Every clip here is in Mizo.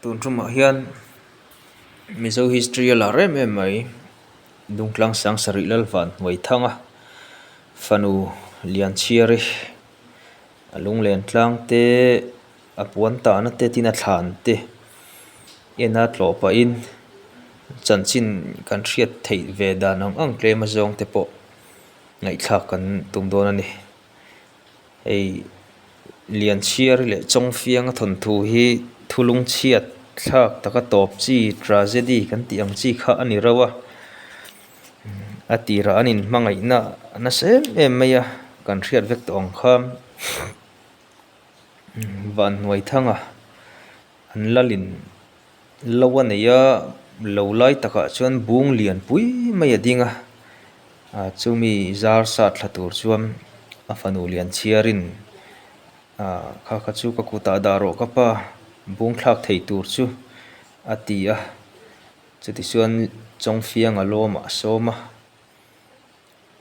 Tun tumah hian Mizo history a lar em em mai Dungtlang Sangsarih Lalvan Hnuaithanga fanu Lianchhiari a lunglen tlang te a puan tahna te tin a thlan te en a tlawh pahin chanchin kan hriat theih ve dan ang ang tlem a zawng te pawh ngaihthlak kan tum dawn a ni. Hei Lianchhiari leh Chawngfianga thawnthu hi thulung chhiat thlak taka tawp chi tragedy kan tih ang chi kha a ni reuh a, a tirah an inhmangaihna a nasa em em mai a, kan hriat vek tawh ang kha Vanhnuaithanga an lalin Lo a nei a, lo lai takah chuan bung lian pui mai a ding a, ah chumi zar sat thla tur chuan a fanu lian chhiarin ah kha kha chu ka kutah dah rawh ka pa bung thlak thei tur chu a ti a, chutichuan Chawngfianga lawmah a sawm a,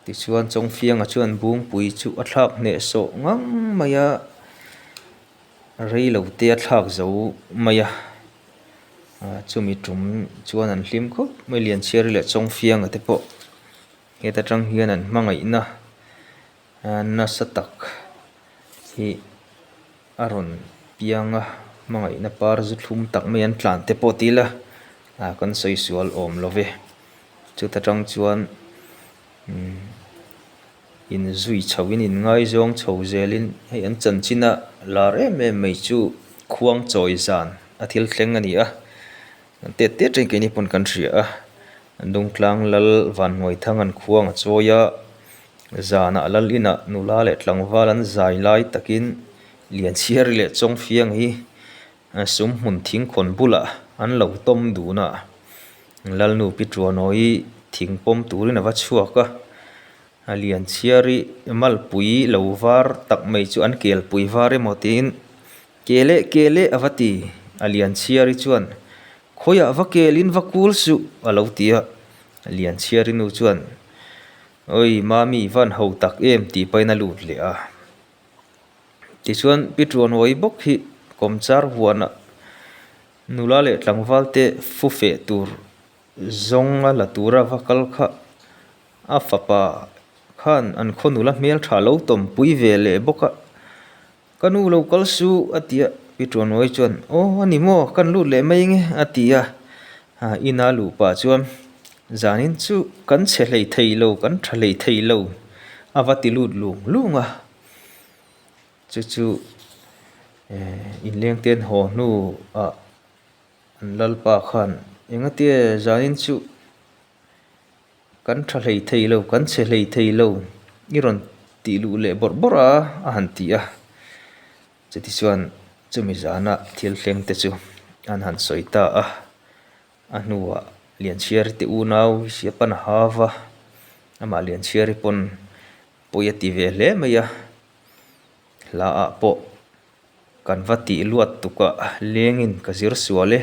tichuan Chawngfianga chuan bungpui chu a thlak hnehsawh ngang mai a. Rei lo te a thlak zo mai a, chumi tum chuan an hlim khawp mai Lianchhiari leh Chawngfianga te pawh heta tang hian an hmangaihna nasa tak hi a rawn piang a, hmangaihna par zu thlum tak mai an tlan te pawh ti ila kan sawi sual awm lo ve, chuta tang chuan umm. Inzui chho in inngaizawng chho zelin hei an chanchin a lar em em mai chu khuang chawi zan a thil thleng a ni a, an tet tet reng keini pawn kan hria a, Dungtlang lal Vanhnuaithang an khuang a chawi a, zanah lal inah nula leh tlangval an zai lai takin Lianchhiari leh Chawngfiang hi sum hmun thingkhawn bulah an lo tawm dun a, Lalnu Pi Tuanawi thing pawm turin a va chhuak a, a lian chhiar i malpui lo var tak mai chu an kelpui var emaw tiin ke leh ke leh a va ti, a lian chhiar i chuan khawiah va kelin va kul suh a lo ti a, a lian chhiar i nu chuan awi mami van ho tak em tih pahin a lut leh a. Tichuan Pi Tuanawi bawk hi kawmchar huanah Nula leh tlangval te fu feh tur zawnga la tura va kal kha a fapa khan an khaw nula hmel tha lo tawmpui ve leh bawk a, Ka nu lo kal su a ti a, Pi Tuannuai chuan Aw a ni maw kan lut leh mai nge a ti a, ina luh pah chuan zanin chu kan chhe hlei thei lo kan tha hlei thei lo a va ti lut lung lung a. Chu chu inleng te an haw hnu ah an lalpa khan engatia zanin chu kan tha hlei thei lo kan chhe hlei thei lo i rawn tih luh leh bawrh bawrh a a han ti a chutichuan chumi zana thil thleng te chu an han sawi ta a a hnuah Lianchhiari te unau Siapan a hau va amah Lianchhiari pawn pawi a ti ve hle mai a. Hla ah pawh kan va tih luat tuk a lengin ka zir sual e,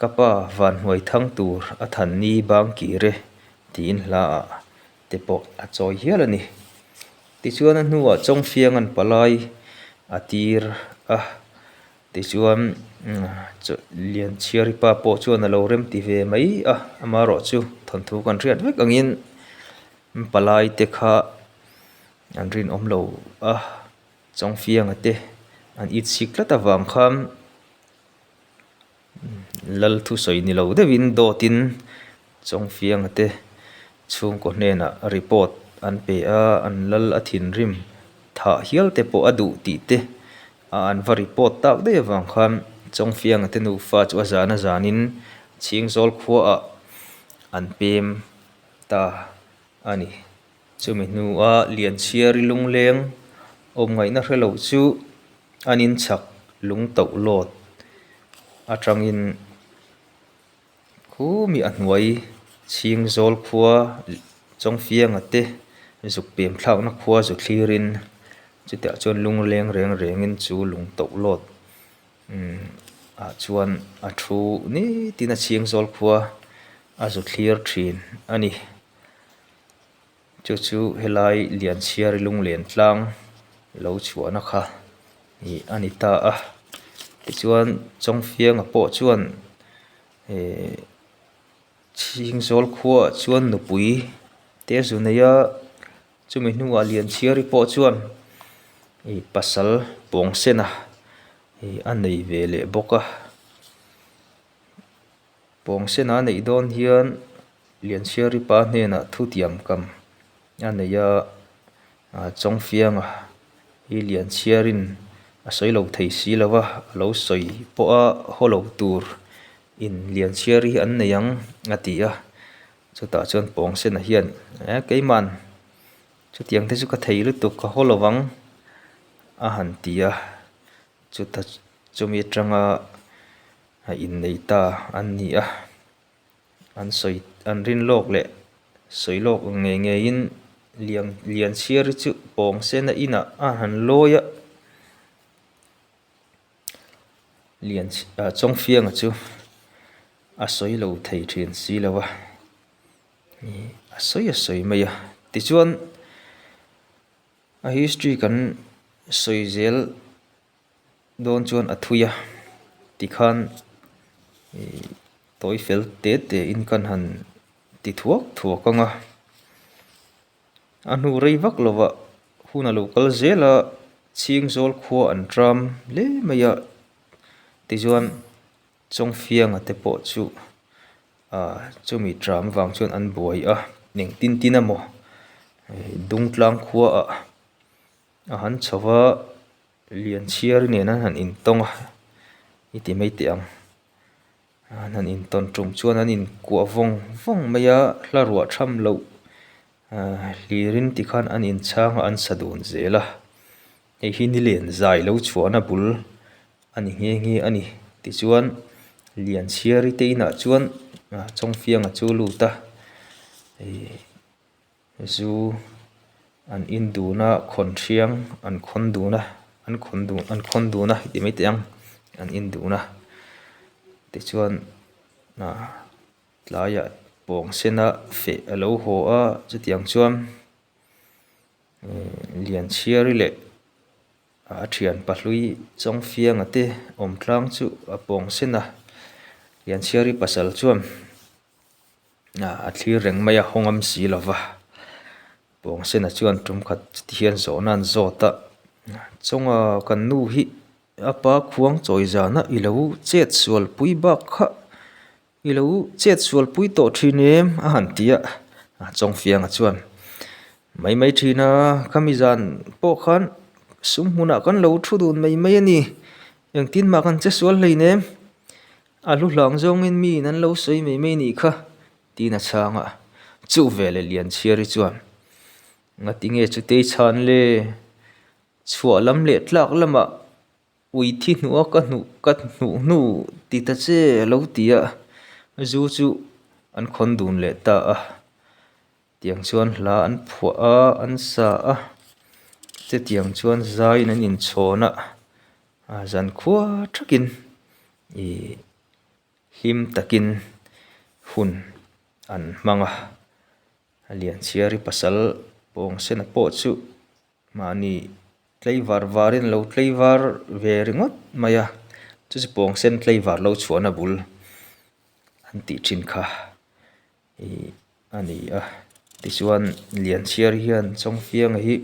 ka pa van hnuai thang tur a than ni bang kir e tiin hla ah te pawh a chawi hial a ni. Tichuan a hnuah Chawngfiang an palai a tir a, tichuan Lianchhiari pa pawh chuan a lo rem ti ve mai a, amaherawhchu thawnthu kan hriat vek angin palai te kha An rinawm lo a, Chawngfianga te an it sik tlat avang khan Lal thusawi ni lo deuhin dawtin Chawngfianga te chhungkaw hnenah report an pe a, an lal a thinrim thah hial te pawh a duh tih te a an va report tak daih avang khan Chawngfianga te nufa chu a zan a zanin Chhingzawl khuaah an pem ta a ni. Chumi hnua Lianchhiari lungleng awm ngaihna hre loh chu an inchhak lung tauh lawt atangin khumi a hnuai chhing zawl khua Chawngfianga te zuk pem thlakna khua zu thlirin chutiah chuan lungleng reng rengin chu lung tauh lawt ah chuan a thu nitin a chhing zawl khua a zu thlir thin a ni. Chu chu helai Lianchhiari lunglen tlang lo chhuahna kha ih a ni ta a. Tichuan Chawngfianga pawh chuan eh Chhingzawl khuaah chuan nupui te zu nei a, chumi hnuah Lianchhiari pawh chuan ih pasal Pawngsena ih a nei ve leh bawk a. Pawngsena a neih dawn hian Lianchhiari pa hnenah thutiam kam a nei a, Chawngfianga hi Lianchhiarin a sawi lo thei si lo va, a lo sawi pawh a haw lo tur In Lianchhiari hi an nei ang a ti a, chutah chuan Pawngsena hian eh keiman chutiang te chu ka thei lutuk ka haw lovang a han ti a, chuta chumi atanga a innei ta an ni a, an sawi an rin lawk leh sawi lawk ang ngei ngeiin Lian Lianchhiari chu Pawngsena inah a han lawi a. Lian ah Chawngfianga chu a sawi lo thei thin si lo a, ih a sawi a sawi mai a. Tichuan a history kan sawi zel dawn chuan a thui a, tikhan ih tawi fel te te in kan han ti thuak thuak ang a. A hnu rei vak lovah hun a lo kal zel a, Chhingzawl khua an tram hle mai a, tichuan Chawngfianga te pawh chu ah chumi tram vang chuan an buai a, engtin tin emaw Dungtlang khua ah a han chho va, Lianchhiari nen an han intawng a, i ti mai teh ang. An han intawn tum chuan an inkuah vawng vawng mai a, hla ruah tham loh hlirin tikhan an inchhang a, an sa dun zel a. Hei hi nilen zai lo chhuahna bul a ni nghe nghe a ni. Tichuan Lianchhiari te inah chuan Chawngfianga chu lut a, ih Zu an in dun a, khawn thiang an khawn dun a, an khawn dun an khawn dun a ti mai teh ang, an in dun a. Tichuan ah tlaiah pawng sena feh a lo haw a, chutiang chuan eh Lianchhiari leh a thian pahlui Chawngfianga te awm tlang chu a pawng sen a, Lianchhiari pasal chuan. A thlir reng mai a, hawng am si lo va. Pawngsena chuan tum khat chuti hian zawhna an zawt a, Chawnga kan nu hi a pa khuang chawi zana i lo chet sual pui bak kha i lo chet sual pui tawh thin em? a han ti a. Chawngfianga chuan, Mai mai thin a, khami zan pawh khan sum hmunah kan lo thu dun mai mai a ni. Engtin mah kan che sual hleinem. A hlu hlang zawngin miin an lo sawi mai mai nih kha, tiin a chhang a. Chu veleh Lianchhiari chuan, Ngati nge chutei chhan le? Chhuah lam leh tlak lamah ui thi hnuh a ka hnuh ka hnuh hnu ti ta che a lo ti a, zu chu an khawn dun leh ta a. Tiang chuan hla an phuah a, an sa a, chutiang chuan zaiin an inchhawn a, zan khua thakin ih hlim takin hun an hmang a. Lianchhiari pasal Pawngsena pawh chu mahni tlaivar varin a lo tlaivar ve ringawt mai a, chu chu Pawngsen tlaivar lo chhuahna bul an tih thin kha. Ih a ni a tichuan Lianchhiar hian Chawngfianga hi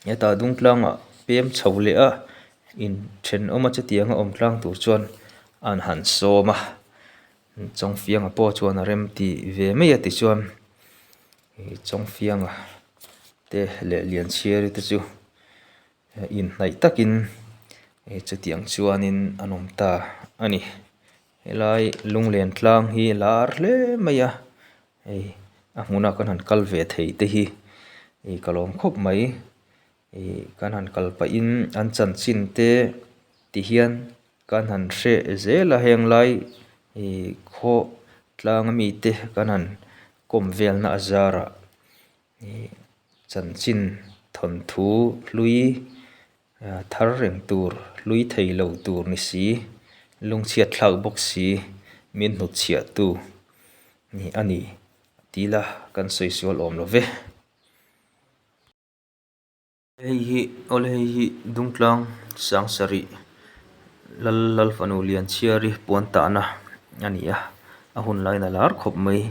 hetah Dungtlangah pem chho leh a inthenawm a chutianga awm tlang tur chuan an han sawm a Chawngfianga pawh chuan a rem tih ve mai a tichuan ih Chawngfianga te leh Lianchhiari te chu inhnaih takin chutiang chuanin an awm ta a ni. Helai lunglen tlang hi lar hle mai a, hei a hmuna kan han kal ve thei te hi ih ka lawm khawp mai ih kan han kal pahin an chanchin te ti hian kan han hreh zel a heng lai ih khaw tlang ami te kan han kawm velna a zarah ih chanchin thawnthu hlui Thar reng tur, hlui thei lo tur ni si, lungchhiat thlak bawk si, min hnutchhiah tu ni a ni ti la kan sawi sual awm lo ve. Hei hi awle hei hi Dungtlang Sangsarih. Lal Lalfanu Lianchhiari puan tahna a ni a, a hun laiin a lar khawp mai.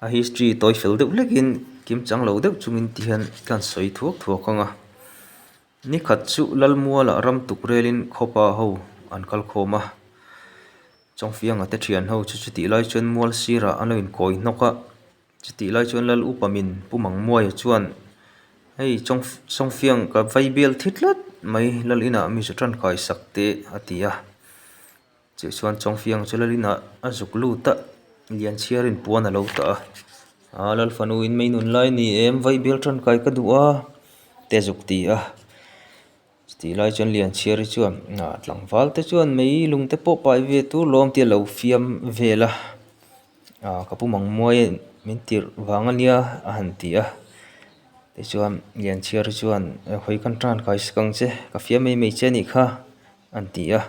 A history tawi fel deuh hlekin kim chang lo deuh chungin ti hian ka han sawi thuak thuak ang a. Nikhat chu Lalmuala ram tuk relin khawpa ho an kal khawm a, Chawngfianga te thian ho chu chutih lai chuan mual sirah an lo inkawi hnawk a, chutih lai chuan Lal upa min Pu Mangmuaia chuan hei Chawng Chawngfiang ka vai bial thi tlat mai Lal inah mi chu tangkai sak teh a ti a. Chih chuan Chawngfiang chu Lal inah a zuk lut a, Lianchhiarin puan a lo tah a, Aa Lal fanu in mei nun lai ni em vai bial tangkai ka duh a te zuk ti a. Chutih lai chuan Lianchhiari chuan ah tlangval te chuan mei lung te pawh pai ve tur lawm tih a lo fiam vel a, ah ka pu Mangmuai min tirh vang a nia a han ti a. Tichuan Lianchhiari chuan hawi kan tan kai sak ang che ka fiam mai mai che a nih kha an ti a.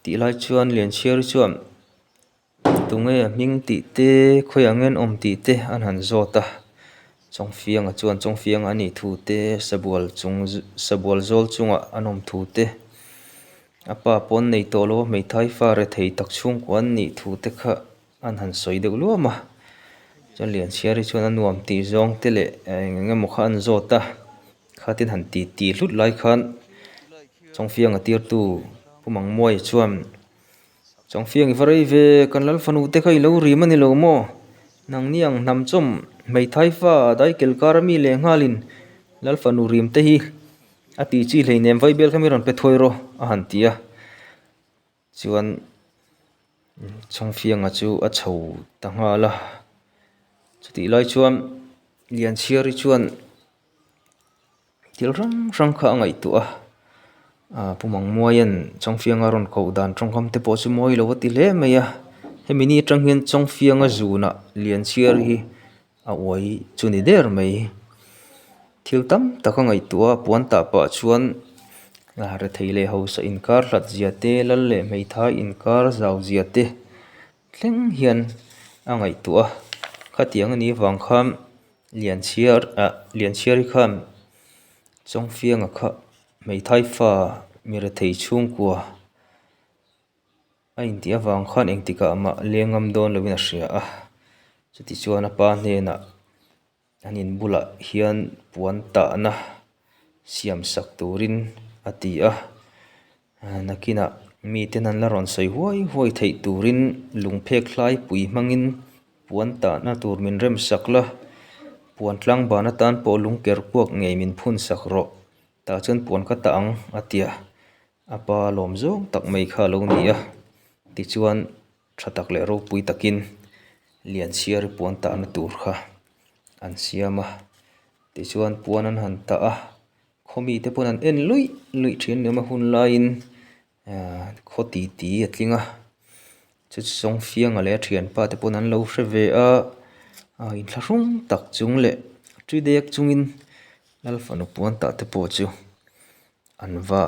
Tih lai chuan Lianchhiari chuan. Tunge a hming tih te khawiah nge an awm tih te an han zawt a Chawngfianga chuan Chawngfianga a nih thu te sabual chung sabual zawl chungah an awm thu te a pa pawh an nei tawh lo a hmeithai fa rethei tak chhungkua an nih thu te kha an han sawi deuh luam a chuan Lianchhiari chuan a nuam tih zawng te leh eng eng emaw kha an zawt a khatin han ti ti hlut lai khan Chawngfianga tirtu Pu Mangmuaia chuan. Chawngfiang i va rei ve, kan lal fanu te kha i lo rim a ni lo maw? Nangni ang hnam chawm hmeithai fa daikel kar ami leh nghalin lal fanu rim te hi a tih chi hleinem vaibel kha mi rawn pe thuai rawh a han ti a. Chuan Chawngfianga chu a chho ta nghal a. Chutih lai chuan Lianchhiari chuan. Thil hrang hrang kha a ngaihtuah a, ah Pu Mangmuaia'n Chawngfianga rawn koh dan tawngkam te pawh chu mawi lo a ti hle mai a, hemi ni atang hian Chawngfianga zunah Lianchhiar hi a uai chu ni der mai. Thil tam tak a ngaihtuah a, puan tah pah chuan rethei leh hausa inkar hlat zia te, lal leh hmeithai inkar zau zia te thleng hian a ngaihtuah a, khatiang a nih avang khan Lianchhiar ah Lianchhiari khan Chawngfianga kha hmeithai fa mi rethei chhungkua a intih avang khan engtikah mah leng ngam dawn lovin a hria a, chutichuan a pa hnenah an in bulah hian puan tahna siam sak turin a ti a, nakinah miten an la rawn sawi huai huai theih turin lungphek hlai pui hmangin puan tahna tur min rem sak la, puan tlang ban atan pawh lung ker kuak ngei min phun sak rawh, tah chuan puan ka tah ang a ti a, a pa lawm zawng tak mai kha a lo ni a, tichuan tha tak leh ropui takin Lianchhiari puan tahna tur kha an siam a, tichuan puan an han tah a. Khawmi te pawn an en luih luih thin a ni awm a hun laiin ahh khaw ti ti a tling a chu Chawngfianga leh a thianpa te pawn an lo hre ve a ah inthlahrung tak chung leh ṭi dek chungin Lal fanu puan tah te pawh chu an va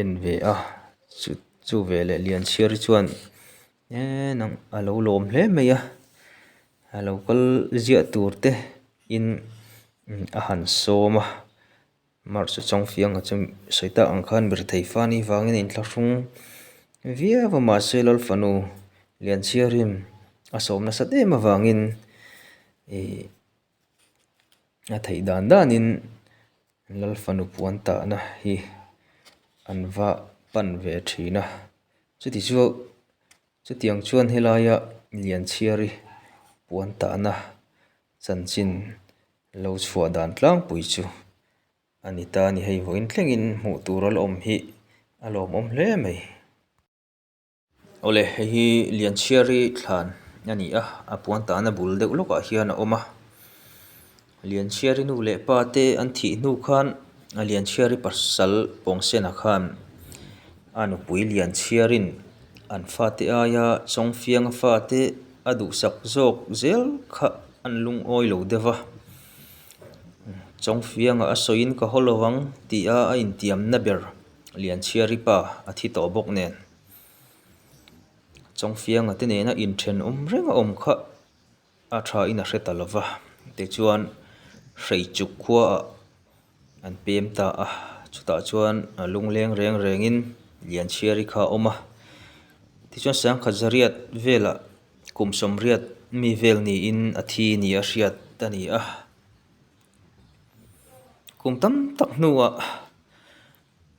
en ve a chu chu veleh Lianchhiari chuan eee nang a lo lawm hle mai a a lo kal ziah tur te in a han sawm a march chu Chawngfianga chu sawi tak ang khan mirethei fa ni vangin a inthlahrung viau a mahse Lal fanu Lianchhiarin a sawm nasat em avangin ihh a theih dan danin Lal fanu puan tahna hi an va pan ve thin a chuti chu chutiang chuan helaia Lianchhiari puan tahna chanchin lo chhuah dan tlangpui chu a ni ta a ni. Hei vawiin thlengin hmuh tur a la awm hi a lawmawm hle mai. Awle hei hi Lianchhiari thlan a ni a a puan tahna bul deuh lawkah hian a awm a Lianchhiari nu leh pa te an thih hnu khan a Lianchhiari pasal Pawngsena khan a nupui Lianchhiarin an fate aia Chawngfianga fate a duhsak zawk zel kha an lungawi lo deuh va Chawngfianga a sawiin ka haw lo ang tih a a intiamna ber Lianchhiari pa a thi tawh bawk nen. Chawngfianga te nena inthenawm reng a awm kha a tha in a hre ta lova tichuan Hreichuk khuaah an pem ta a chutah chuan a lungleng reng rengin. Lianchhiari kha a awm a. Tichuan sangkhat zariat velah kum sawmriat mi vel niin a thi nia hriat a ni a. Kum tam tak hnuah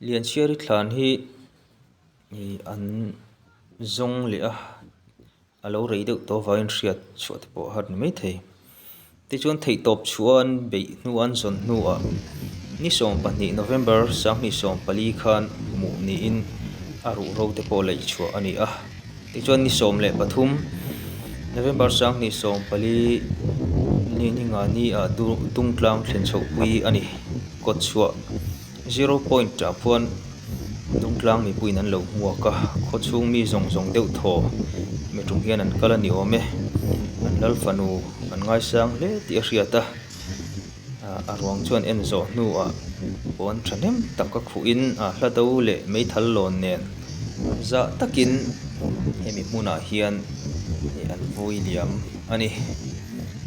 Lianchhiari thlan hi ih an zawng leh a. A lo rei deuh tawh avangin hriat chhuah te pawh a har ni maithei. Tichuan theihtawp chhuah an beih hnu an zawn hnuah ni 12 November 2014 khan hmuh niin a ruhro te pawh laih chhuah a ni a. Tichuan ni 13 November 2014 ni ninga ni ah Dungtlang thlen chhohpui a ni. Kawtchhuah. Zero point ah khuan Dungtlang mipuiin an lo hmuak a, khawchhung mi zawng zawng deuh thaw miṭum hian an kal a ni awm e. An lal fanu an ngaisang hle tih a hriat a, a ruang chuan en zawh hnuah pawn thahnem tak a khuhin a hla do leh meithal lawn nen zah takin hemi hmunah hian an vui liam a ni.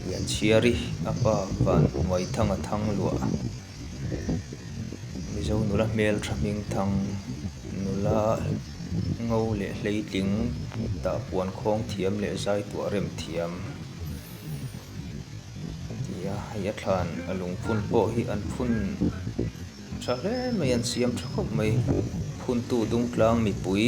Lianchhiari a pa van Hnuaithanga thang luah. Mizo nula hmel tha hming thang nula ngo leh hleitling tah puan khawng thiam leh zai tuah rem thiam ti a hei a thlan a lungphun pawh hi an phun tha hle mai an siam tha khawp mai phuntu dungtlang mipui.